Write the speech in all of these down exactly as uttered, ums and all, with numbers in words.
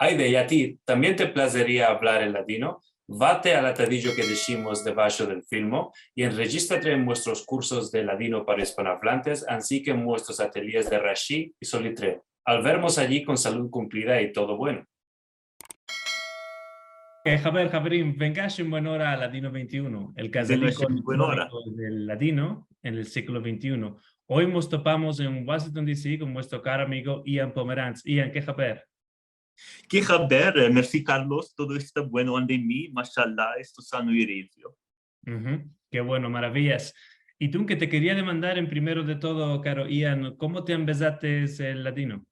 Ayde, i a ti, tambien te plazeria avlar el ladino? Vate al atadijo ke deshimos debasho del filmo i enrejistrate en muestros kursos de ladino para ispanoavlantes, ansi ke en muestros atelyes de Rashi i Solitreo. Al vermos ayi kon salud kumplida i todo bueno. Eh, haber, haverim, vengash en buena ora a Ladino vente i uno, el kazalik del ladino en el siglo vente i uno. Oy mos topamos en Washington, D C, kon muestro karo amigo Ian Pomeranz. Ian, ke haber? Ke haber? Eh, mersi, Carlos, todo esta bueno ande mi, mashallah, esto sano i limpio. Ke bueno, maraviyas. I dunke te keria demandar en primero de todo, karo Ian, komo te ambezates el ladino?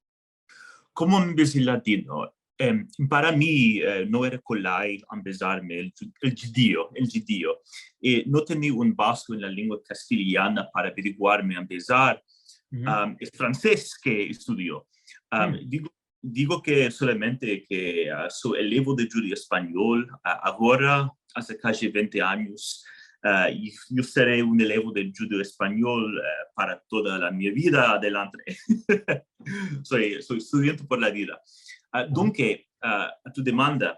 Komo ambezi el ladino? Em, para mi, eh, no era kolay ambezarme el dju-, el djudio, el djudio. Eh, no tenia un bazo en la lengua kastiliana para averiguarme ambezar. Am, es franses ke estudio. Am, digo, digo ke solamente ke, ah, so elevo de djudio-espanyol, ah, agora, aze kaji vente anyos, ah, i yo sere un elevo de djudio-espanyol, ah, para toda la mi vida adelante. So, so estudiante por la vida. Ah, dunke, ah, a tu demanda,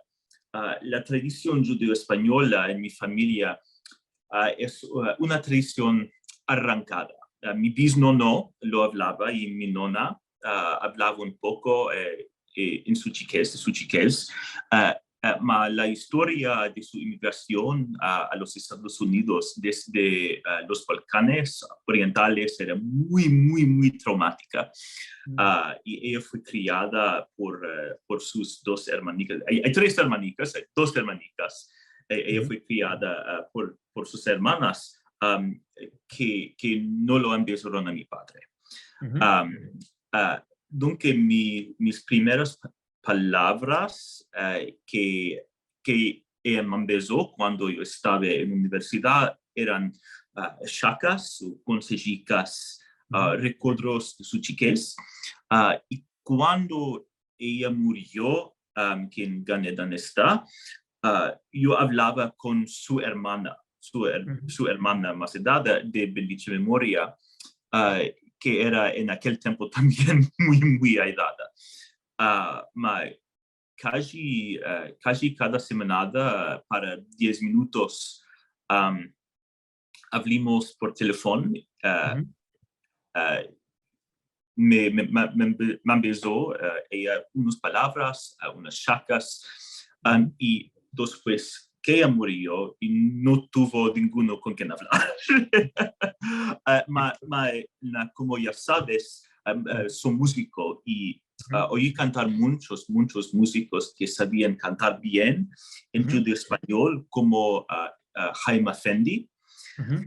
ah, la tradision djudio-espanyola en mi famiya, ah, es, ah, una tradision arankada. Ah, mi biznono lo avlava i mi nona, ah, avlava un poko, eh, eh, en su chikez, su chikez. Ah, ah, ma la istoria de su imigrasion a, a los Estados Unidos desde, ah, los Balkanes orientales era muy, muy, muy traumatika. Ah, i eya fue kriada por, eh, por sus dos ermanikas. Ay, ay tres ermanikas, ay dos ermanikas. Eh, eya fue kriada, ah, por, por sus ermanas, am, ke, ke no lo ambezaron a mi padre. Am, ah, dunke mi, mis primeras pa-, palavras, eh, ke, ke, eh, me ambezo kuando yo estava en universidad eran, ah, shakas, konsejikas, ah, rekodros de su chikez. Ah, i kuando eya murio, am, ke en Gan Eden esta, ah, yo avlava kon su ermana, su er-, su ermana mas edada de bendicha memoria, ah, ke era en akel tiempo tambien muy, muy aedada. Ah, ma kaji, ah, kaji kada semanada para diez minutos, am, avlimos por telefon, ah, ah, me, me, me, me, me ambezo, ah, eya unas palavras, ah, unas shakas, am, i despues ke eya murio i no tuvo ninguno kon ken avlar. Ah, ma, ma, na, komo ya saves, am, ah, so muziko i, ah, oyi kantar munchos, munchos muzikos ke savian kantar bien en djudio-espanyol, komo, ah, ah, Haim Efendi,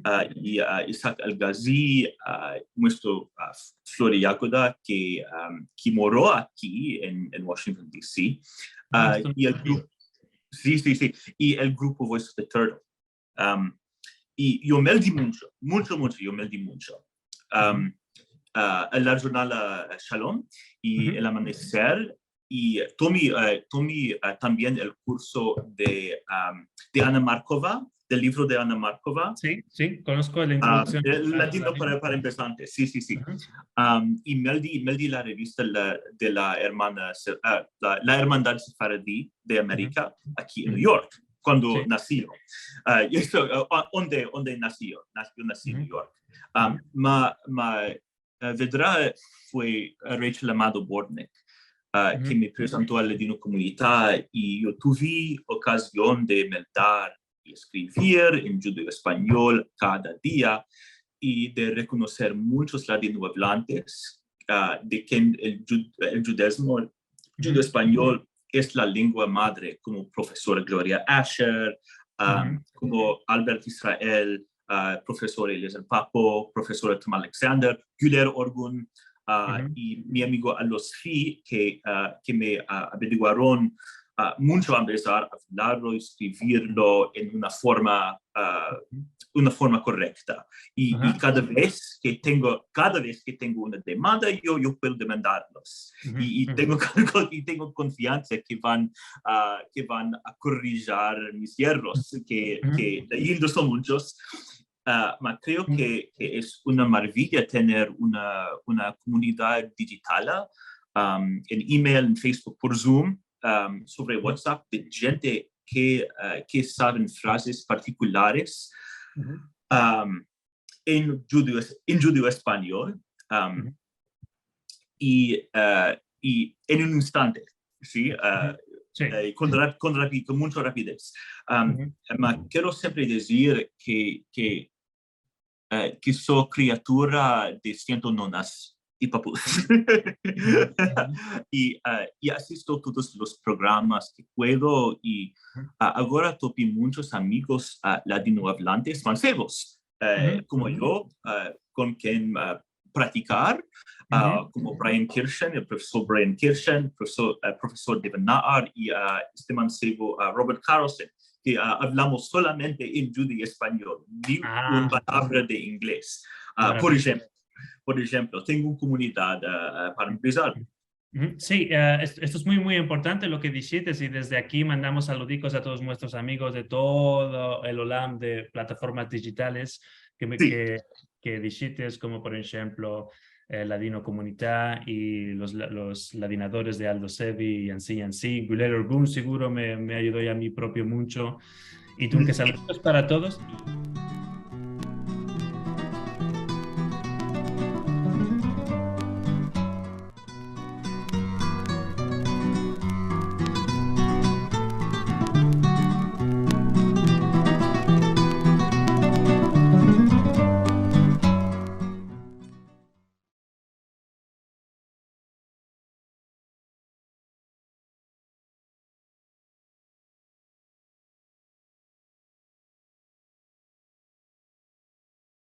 ah, i, ah, Isaac El-Ghazi, ah, muestro, ah, Flori Yagoda, ke, am, ke moro aki en, en Washington, D C. Ah, i el grupo, si, si, si, i el grupo Voice of the Turtle. Am, i yo meldi muncho, muncho, muncho, yo meldi muncho. Am, ah, el djornal, ah, Shalom i El Amaneser, i tomi, eh, tomi, eh, tambien el kurso de, am, de Anna Markova, del livro de Anna Markova. Si, si, konosko la introduksion. Ah, el ladino para, para empesantes, si, si, si. Am, i meldi, meldi la revista la, de la ermana se-, ah, la, la Ermandad Sefaradi de Amerika, aki en New York, kuando nasi yo. Ah, i esto, ah, onde, onde nasi yo? Nas-, yo nasi en New York. Am, ma, ma, eh, vedra fue, eh, Rachel Amado Bortnick, ah, ke me prezento al ladino komunita i yo tuvi okazion de meldar i eskrivir en djudio-espanyol kada dia i de rekonoser munchos ladinoavlantes, ah, de ken el dju-, el djudezmo, el djudio-espanyol es la lengua madre, komo profesora Gloria Asher, ah, komo Albert Israel, ah, profesor Eliezer Papo, profesora Tamar Alexander, Güler Orgun, ah, i mi amigo Aldo Sfi, ke, ah, ke me, ah, averiguaron, ah, muncho ambezar a avlarlo i eskrivirlo en una forma, ah, una forma korekta. I, i kada vez ke tengo, kada vez ke tengo una demanda, yo, yo puedo demandarlos. I, i tengo, i tengo konfiansa ke van, ah, ke van a korrijir mis yerros, ke, ke leyendo son munchos. Ah, ma kreo ke, ke es una maraviya tener una, una komunidad dijital, am, en email, en Facebook, por Zoom, um, sovre WhatsApp de djente ke, uh, ke saven frazes partikulares, um, en djudeo, en djudeo-espanyol, um, i, uh, i en un instante, si? Uh, Si. Eh, kon rap-, kon rapi-, kon muncho rapidez. Um, ma kero siempre dizir ke, ke, eh, ke so kriatura de siento nonas i papus. I, eh, i asisto todos los programas ke puedo i, ah, agora topi munchos amigos, ah, ladinoavlantes mansevos, eh, komo yo, eh, kon ken, eh, pratikar, ah, komo Brian Kirchen, el profesor Brian Kirchen, profesor, eh, profesor David Naar i, ah, este mansevo, ah, Robert Carlson, ke, ah, avlamos solamente en djudeo-espanyol, ni Ah. un palavra de inglez. Ah, Maravilha. Por enshemplo, por enshemplo, tengo un komunidad, ah, ah, para empesar. Uhu. Si, eh, est-, esto es muy, muy importante lo ke dishites, i desde aki mandamos saludikos a todos muestros amigos de todo el olam de plataformas dijitales ke me, Si. ke, ke dishites, komo por enshemplo, eh, Ladinokomunita i los la-, los ladinadores de Aldo Sevi i ansi, i ansi. Gulel Orgun seguro me, me ayudo ya a mi propio muncho. I dunke saludos para todos.